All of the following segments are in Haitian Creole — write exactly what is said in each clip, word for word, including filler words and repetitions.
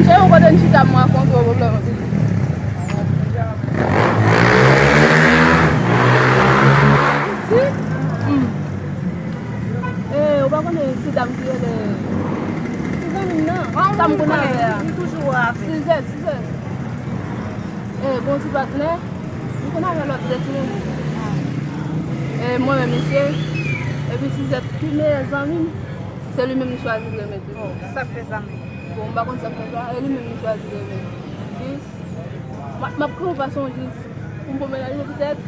Se yon kote n chita, m rakonte w pwoblèm an toujou. Si? Hmm. Eh, ou pa konnen ti dam ki rele. Ti zanmi m nan. Sa m konn avè a. M toujou avè. Sizèt, sizèt. Eh, gon ti patnè. M konn avè lòt de tou. Eh, mwen menm, misye. Epi sizèt ki meyè zanmi m. Se li menm li chwazi renmen tou. Oh, sa k fè sa menm? Bon, m pa konn sa k fè sa, e li menm li chwazi renmen. Jis, m ap, m ap kriye fason jis pou m pran mennaj mwen petèt.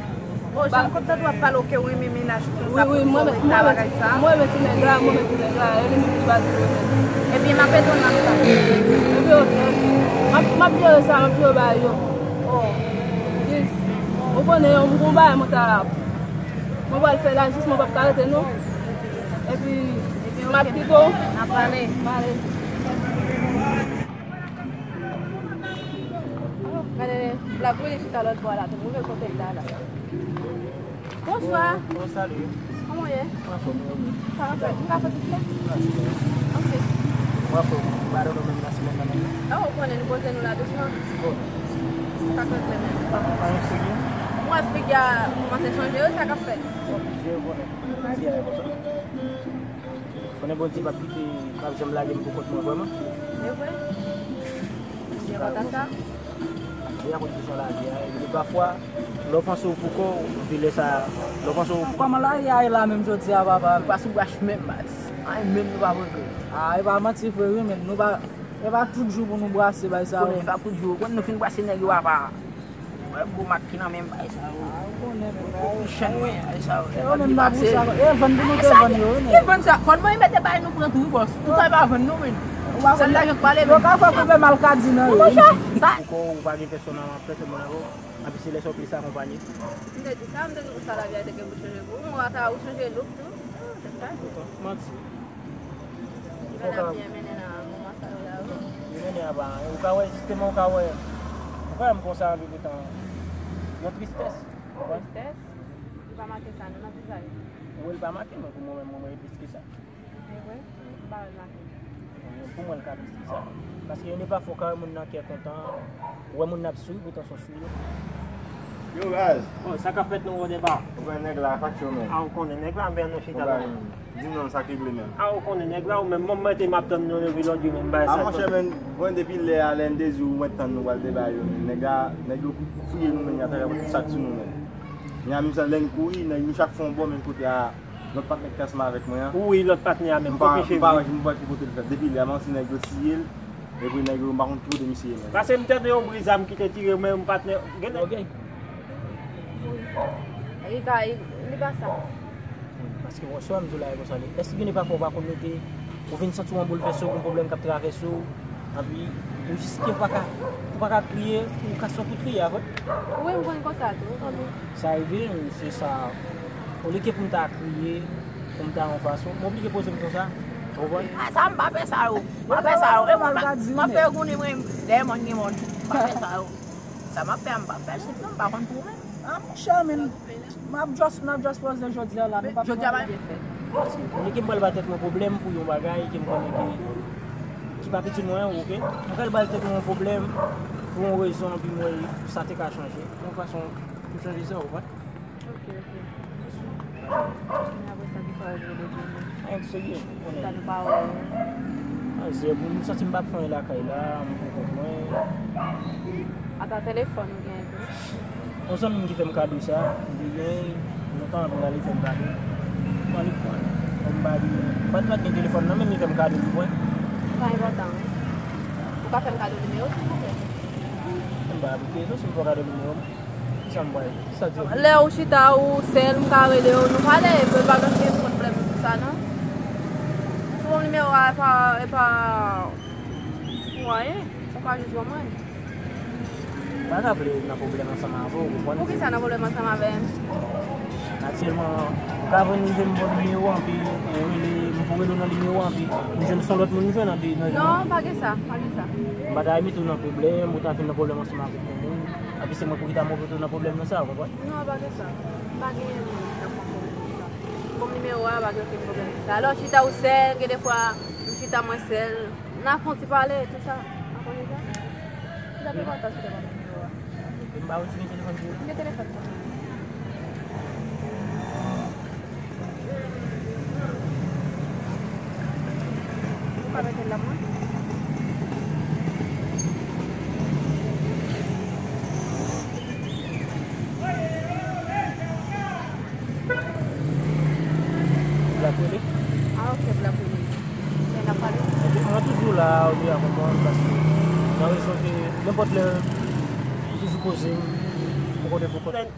Oh, jan m kontan w ap pale, oke, w renmen mennaj ou konsa, wi, wi, pou mwen, mwen, mwen, bagay sa. Mwen renmen ti nèg la, mwen renmen ti nèg la, e li menm li chwazi renmen. Ebyen, m ap etone ak sa. Epi, oke, oke. M ap, m ap jere sa, m ap jere bagay yo. Oh. Jis, ou konnen, yon, yon bagay mwen ta la. Mwen pral fè la, jis mwen p ap ka rete, non. Epi, m ap kite w. N ap pale. M ale. Gade, blag wi, li chita lòt bò la, tou move kote l la, la. Bonswa. Bon, salut. Kòman w ye? Anfòm, wi, wi. Sa ka fèt? M ka fè tout la? Ok. Mwen anfòm, m ba nou menm nan semèn nan menm. Ah, ou konnen nou poze nou la dousman. Bon. Sa ka fèt menm. Pa yon figi? Mwen figi a kòmanse chanje, wi, sa ka fèt. Bon, je konnen. Konnen Bondye p ap kite, p ap janm lage m pou kont mwen vrèman. Se vre? Bondye kontan sa? Se akoz de sa lavi a, e de pafwa, lè w panse w pou kò w, epi lè sa, lè w panse w pou... Kòman lavi a ye la menm jodi a, papa? Ou pa sou brach menm, baz. Anyen menm nou pa regle. A, e pa manti vre wi, men nou pa, e pa tout jou pou nou brase bay sa yo. Konnen e pa tout jou, konnen nou fin brase nèg yo apa. Wè gwo mak ki nan men m bay sa yo. Pou chenn mwen, bay sa yo. Yo menm pa pou sa. E vann pou nou te vann yo, wi, men. Ki vann sa? Fò nou mete bay nou pran tou, bòs. Tout sa pa vann nou, men. Sèl la yo k pale, men. Yo ka fè koube mal ka di nan yo. Monchè, sa. Pou kò ou pa gen pèsonèlman, pèsonèlman avè w. Anpi se lè sa w plis akonpanye. M te di sa, m te di konsa lavi a te gen pou chanje pou ou. Mwen ata ou chanje look tou. Ah, se sa. Manti. Li pa ka. Li mennen apa anyen. Ou ka wè, jisteman, ou ka wè. Ou ka wè m konsa anpi poutan. Yon tristès. Tristès? Li pa make sa, non, nan vizaj. Wi, li pa make, men pou mwen menm, mwen, mwen, e plis ke sa. Se vre? M pa wè l make. Pou mwen, li ka plis ke sa. Paske yon de pafwa, ou ka wè moun nan kè kontan, ou wè moun nan ap souri, poutan se yon souri. Yo, baz. Oh, sa k ap fèt, non, Wòdèba? Ou konnen nèg la, fak yo menm. Ah, ou konnen nèg la, men nou chita la. Di m non, sa k regle menm. Ah, ou konnen nèg la, ou menm, mwen, mwen te m ap tann nou depi lòt jou, menm, bay sa. Ah, monchè, men, bon, depi lè a, lè n te di w, mwen tann nou pral deba yo, men nèg la, nèg yo fouye nou, men, atravè tout sa k sou nou, men. Men a menm sa, lè n kouri, nèg nou chak fè yon bò, men kote a, lòt patnè k te ansanm avèk mwen an. Wi, lòt patnè a menm, kote cheve. M pa wè, m pa wè ki kote l fèt. Depi lè a, m ansi nèg yo tiye l. Epi nèg yo, m pa konn ki kote misye ye menm. Pase m tande yon bri zam ki te tire men yon patnè. Gen nèg. Wi. Li ka, li pa sa. Paske wè, sa m di w la, e konsa li. Èske gen de pafwa ou pa konn rete, ou vin santi w an boulvèse, ou gen pwoblèm k ap travèse w, anpi ou jis ke ou pa ka, ou pa ka kriye, ou ka sot pou kriye a, vre? Wi, m konn konsa tou. Sa rive m, se sa. Olye ke pou m ta kriye, pou m ta yon fason, m oblije poze m konsa. Ou konprann? Ah, sa m pa fè sa yo. M pa fè sa yo. E mwen, m ap fè yo konnen mwen, dèyè mòn gen mòn. M pa fè sa yo. Sa m ap fè a, m pa fè l, se ke m pa konn pou mwen. Ah, monchè, men, m ap just, n ap just poze jodi a la, nou p ap... Jodi a pa byen fèt. Olye ke m pral ba tèt mwen pwoblèm pou yon bagay ke m konnen ke, ki pa piti mwen, oke? M pral ba tèt mwen yon pwoblèm pou yon rezon, epi m wè sa te ka chanje. Yon fason pou chanje sa, ou konprann? Ok, ok. Men apre sa, ki sa w vle di nou? Anyen k serye, ou konnen. Sa nou pa wè. Anyen serye, pou m santi m p ap fè anyen lakay la, m pou kont mwen. Ata telefòn ou gen tou? Yon zanmi m ki fè m kado sa, m te gen, lontan anpil la li fè m kado. Mwen li pran. Mwen m pa li, m pa t, pa t gen telefòn nan, men li fè m kado li pran. Pa enpòtan, wi. Ou ka fè m kado nimewo, silvouplè? M pa aplike non, si m fè w kado nimewo m. Kisa m bay? Kisa di? Lè ou chita ou sèl, m ka rele w, nou pale, epi pa gen pwoblèm pou sa, non. Si w nimewo a, e pa, e pa pou anyen, ou ka jis ban mwen. M pa ta vle nan pwoblèm ansanm avè w, ou konprann? Poukisa nan pwoblèm ansanm avè m? Aktyèlman, ou ka vin rive m bon nimewo, anpi ou rele, m pou rele w nan nimewo, anpi m jwenn se yon lòt moun m jwenn, anpi nan... Non, pa gen sa, pa gen sa. M pa ta mete w nan pwoblèm, ou ta vin nan pwoblèm ansanm avèk yon moun. Anpi se mwen pou ki ta move tou nan pwoblèm nan sa, ou konprann? Non, pa gen sa. Pa gen moun ki ta pran pwoblèm pou sa. Bon, nimewo a, pa gen okenn pwoblèm pou sa. Alò, chita ou sèl, gen de fwa, m chita mwen sèl. N a fè yon ti pale, tou sa. Ki date w pa ta sou telefòn pou yo a? M pa retire telefòn pou ou. Gen telefòn pou ou. Ou ka mete l la pou mwen? Black Willy. Ah, ok, Black Willy. Men n ap pale. Ok, mwen toujou la, ou deja konprann, paske nan rezon ke nenpòt lè, m toujou poze m, pou kote pou kote.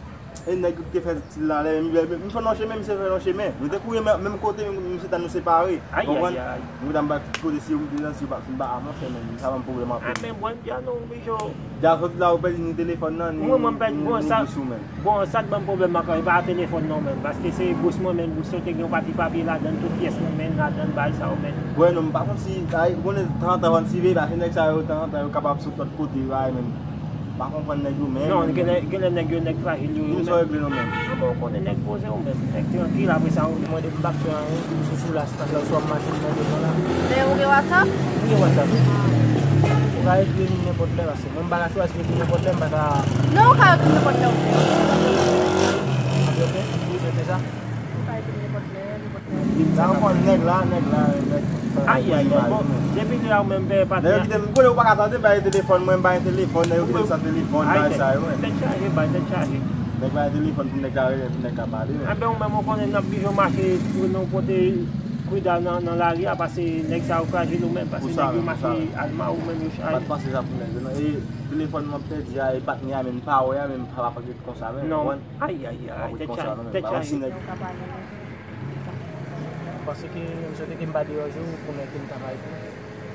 E nèg ki te fè stil la, lè m, m fè nan chemen, misye fè nan chemen. Nou te kouri menm, menm kote, misye tann nou separe. Konprann? Mwen ta m pa kote si m te nan, si m pa, si m pa a monchè, men sa ban m pwoblèm anpil. Ah, men bon, dja nou, Bijo. Dja sot la, ou pèdi ni telefòn nan, ni, mwen, mwen pèdi, ni, bon, ni sa, bous ou menm. Bon, sa k ban m pwoblèm ankò, e pa telefòn non menm, paske se bous mwen menm, bous yo te gen yon pati papye ladan l, tout pyès mwen menm ladan l, bagay sa yo menm. Bon, non, m pa konn si, ay, ou konnen, tanzantan, fò n siveye, paske nèg sa yo, tanzantan, yo kapab sot lòt kote, bagay menm. M pa konprann nèg yo menm. Non, genlè, genlè nèg yo, nèg frajil yo, yo menm. Di m sa w regle non menm. An bon, ou konnen nèg poze yo menm, nèg trankil, apre sa, ou mande m pa fè anyen, m sou sou la, sou la, sou ap mache nan devan la. Men ou gen WhatsApp? M gen WhatsApp. Ou ka ekri m nenpòt lè, paske mwen m pa ka chwazi ekri nenpòt lè, m pa ka. Non, ou ka ekri m nenpòt lè ou vle. Ok, ok. Ou swete sa? Ou ka ekri m nenpòt lè, nenpòt lè. Sa yo pran nèg la, nèg la, nèg. Ayayay, bon, depi lè a ou menm pè pa. Nèg yo kite m kole, ou pa ka tande, bay telefòn, mwen bay telefòn, nèg yo kite m san telefòn, bay sa yo, wi. Tèt chaje, bay tèt chaje. Nèg bay telefòn pou nèg la rele, pou nèg la pale, wi. Enben, ou menm ou konnen n ap blijo mache pou nou pote Kwida nan, nan lari a, paske nèg sa yo frajil ou menm, paske nèg yo mache alma ou menm yo chaje. Pa t panse sa pou nèg yo, non. E telefòn mwen pèdi a, e patnè a menm pa wè a, menm pa, pa, pa ret konsa menm, konprann? Ayayay, tèt chaje, tèt chaje. Paske m swete ke m pa deranje w pou nèg ke m travay pou.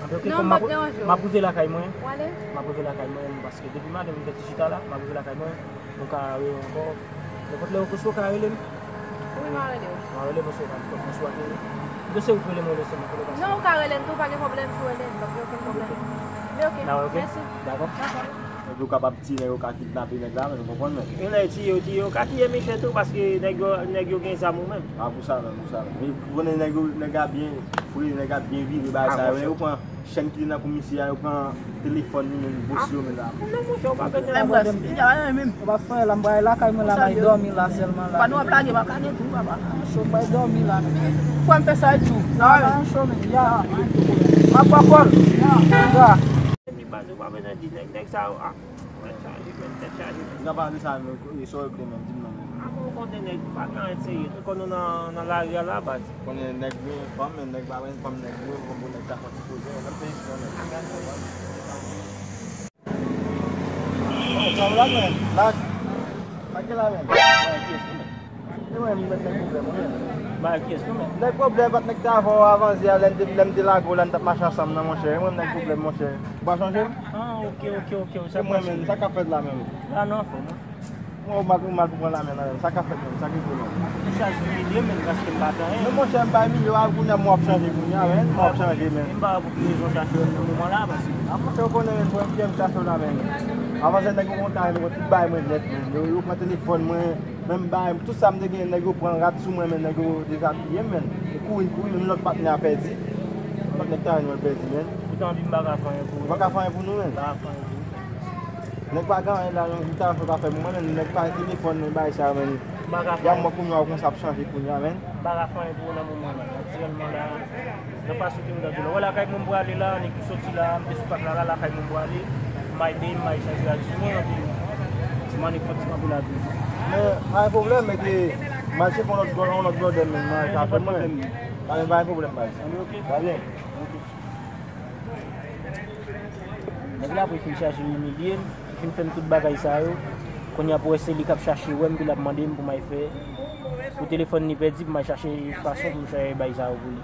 Anben, ok, non, m ap rive lakay mwen. M ap rive lakay mwen, paske depi maten m fè ti chita la, m ap rive lakay mwen. Nou ka rele ankò. Nenpòt lè ou, si w ka rele m. Wi, m a rele w. M a rele w, paske w ka, ou ka sou ake. M te se ou k rele m, rele sèlman, rele pa sèlman. Non, ou ka rele m tou, pa gen pwoblèm si w rele m, pa gen okenn pwoblèm. Ok. Men ok, mèsi. Dakò. Dakò. Epi ou kapab tiye nèg yo ka kidnape nèg la, men nou konprann men. Genlè tiye yo, tiye yo, ka tiye Michel tou, paske nèg yo, nèg yo gen zam ou menm. A, pou sa menm, pou sa menm. Men ou konnen nèg yo, nèg la byen fre, nèg la byen vire, bagay sa yo, men yo pran chèn ki te nan kou misye a, yo pran telefòn li menm, bous yo menm la. Non, monchè, ou pa bezwen. Lè m rès, li a anyen menm. Ou pa fè la, m pral lakay mwen la, m al dòmi la sèlman la. Pa nou ap lage, m ap lage tou, papa. Cho, m pral dòmi la. Fò m fè sa e tou. Sa pa yon cho menm, ya. M ap pran kòl. Ya. Li pa, nou pa bezwen di nèg, nèg sa yo, a. Tèt chaje, men, tèt chaje, men. N a pale de sa, men, e, sa w regle, men, di m non, men. A bon, ou konnen nèg, pa gen anyen serye. Nou konn nou nan, nan lari a la, baz. Konnen nèg gen fanm, men nèg pa gen fanm, nèg gen fanm, pou nèg ta fè ti koze, nan peyi sa, nèg. Bon, sa w la, men. Baz, pa gen la, men. Mwen, kiyès ou, men? E mwen, m mèt nèg pwoblèm, wi. Bay kiyès nou menm? Nèg pwoblèm, pa t nèg t avè w avan yè a, lè n te, lè m te lage w la, n t ap mache ansanm nan, monchè. E mwen, m nèg pwoblèm, monchè. Ou pa chanje m? Ah, ok, ok, ok, ok. E mwen menm, sa k ap fèt la menm? La, nou anfòm, wi. Mwen, ou mal, ou mal pou pran lamen nan menm. Sa k ap fèt menm? Sa k rive menm? Ou chache imilye m menm, paske m pa t anyen. Men, monchè, m pa imilye w, a, kounye a, m w ap chanje kounye a, menm. M w ap chanje, menm. M pa wè pou ki rezon w chache w nan moman la, paske. A, monchè, ou konnen, menm, premye m chache w la, menm. Avan se nèg yo konn ta, yo konn tout bay mwen nèt, menm. Yo, yo pran telefòn mwen. Menm bagay, tout sa m te genyen, nèg yo pran rad sou mwen, men nèg yo dezabiye m, men. M kouri, m kouri, menm lòt patnè a pèdi. Lòt nèg ta jwenn mwen pèdi, men. Ou ta anvi m pa ka fè anyen pou ou. Ou pa ka fè anyen pou nou, men. M pa ka fè anyen pou ou. Nèg pa gen anyen la, non, ou ta fè pa fè pou mwen, men nèg pa gen telefòn, men bagay sa yo, men. M pa ka fè anyen. Y a mwen kounye a, ou konsa ap chanje kounye a, men. M pa ka fè anyen pou ou nan moman la. Aktyèlman la, nan fason ke m ta di w la. Wè lakay mwen m prale la, nèg ki soti la, m te sou pak la, la, lakay mwen m prale. M ay beny, m ay chanje rad sou mwen, epi ti mannik fè ti kanpe la tou. Men, pa gen pwoblèm, men ke m al cheke yon lòt, yon lòt blòdè, men, nan eta fè mwen. Pa gen, pa gen pwoblèm, baz. Anben, ok. Sa byen? Ok. Nèg la pou fin chache imilye m, li fin fè m tout bagay sa yo. Kounye a pou wè se li k ap chache wè m, pou l ap mande m pou m al fè. Pou telefòn li pèdi, pou m al chache fason pou m chache bay sa yo pou li.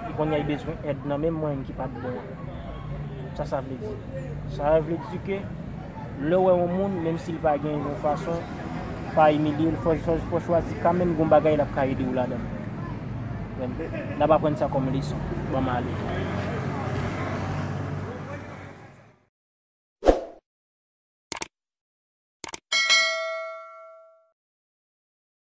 Li kounye a li bezwen èd nan men mwen ki pa t bon an. Sa sa vle di? Sa vle di ke lè w wè yon moun, menm si l pa gen yon fason, pa imilye l, fò, fò, fò chwazi kanmenm gon bagay l ap ka ede w ladan l. N ap aprann sa kòm leson. Ban m ale.